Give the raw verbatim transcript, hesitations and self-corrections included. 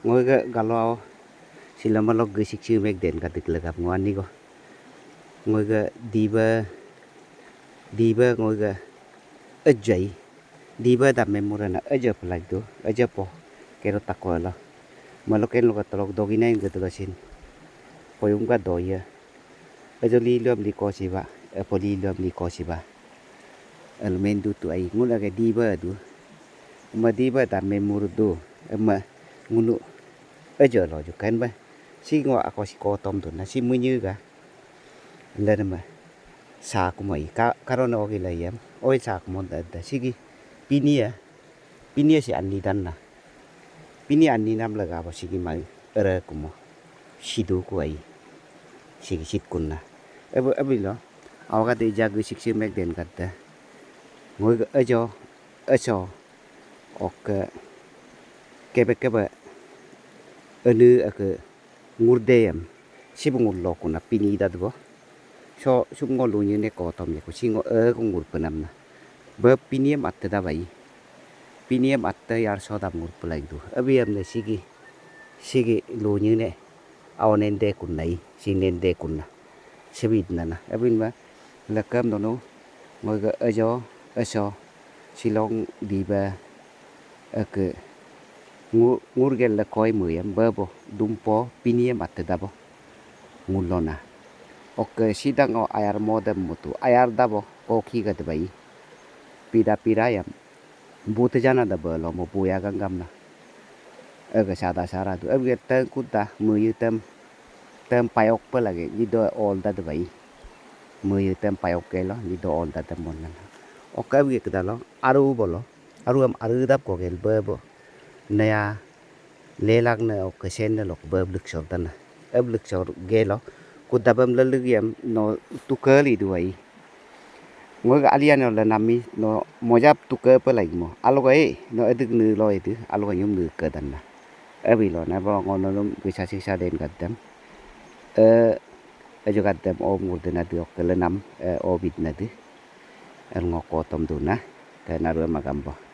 Ngui ke galo au. Sila malok ge sik sik mek den ka dik legap ngua ni ko. Ngui ke diba, diba ngui ke ejai. Diba da memura na eja pelak tu, eja po. Kero tako lo. Malok en lo ka tolok dogi nain ke telo sin. Poyum ka do ya. Ejo li luam li ko siba, epo li luam li ko siba. Elo mendu tu ai, nguna ke diba tu. Ema diba da memur tu, ema ngunu ejo lo ju kan ba. Si ngo ako si kotom tu na, si menye ga. Len ema. Sa kuma i, ka, karona ogi la yam, oi sa kuma da, da, sigi. Pini ya, pini ya si ani dan na. Pini ani nam lega ba sigi mai, era kuma. Sidu ku ai. Sigi sit kun na. Ebe, ebe lo. Awa ka de jagu sik sik mek den ka da. Ngoi ke ejo, ejo. Ok. Kebe kebe. Enu ake ngur deyam. Sibu ngur lo kuna pini da debo. So, sum ngo lu nyu ne ko tom ye ko. Si ngo e ko ngur penam na. Be pini em atte da bai. Pini em atte yar so dam ngur pelai du. Abi em ne sigi. Sigi lu nyu ne. Awa nende kun nai. Si nende kun na. Sebit nana. Abin ba lekam dono. Ngoi ke ejo, ejo. Silong diba. Eke. Ngu, ngur gel lekoi muyam. Bebo. Dumpo. Piniyam ate dabo. Ngulona. Oke, sidang o ayar modem mutu. Ayar dabo. Koki ke debai. Pida pida yam. Bute jana da belo mo buya ganggam na. Ege sada sara tu. Ege tem kuda muyu tem. Tem payok pe lagi. Nido ol da debai. Muyu tem payok kelo. Nido ol da tem monan. Oke ege kedalo. Aru bolo. Aru am aru dap ko gel bebo. Naya. Lelak ne oke sen ne lok beb luk sor dana. Eb luk sor gelo. Kuda bem leluk yam no tukel idu ai. Ngoi ke alian no le nami no mojap tuke pe lagi mo. Alo ke no edik ne lo edik, alo ke nyum ne ke dan na. Ebi lo na bo ngo no lum bisa sisa den kadam. E, ejo kadam om ngur den adu oke le nam, e, obit na du. El ngo kotom du na. Ke naru magam bo.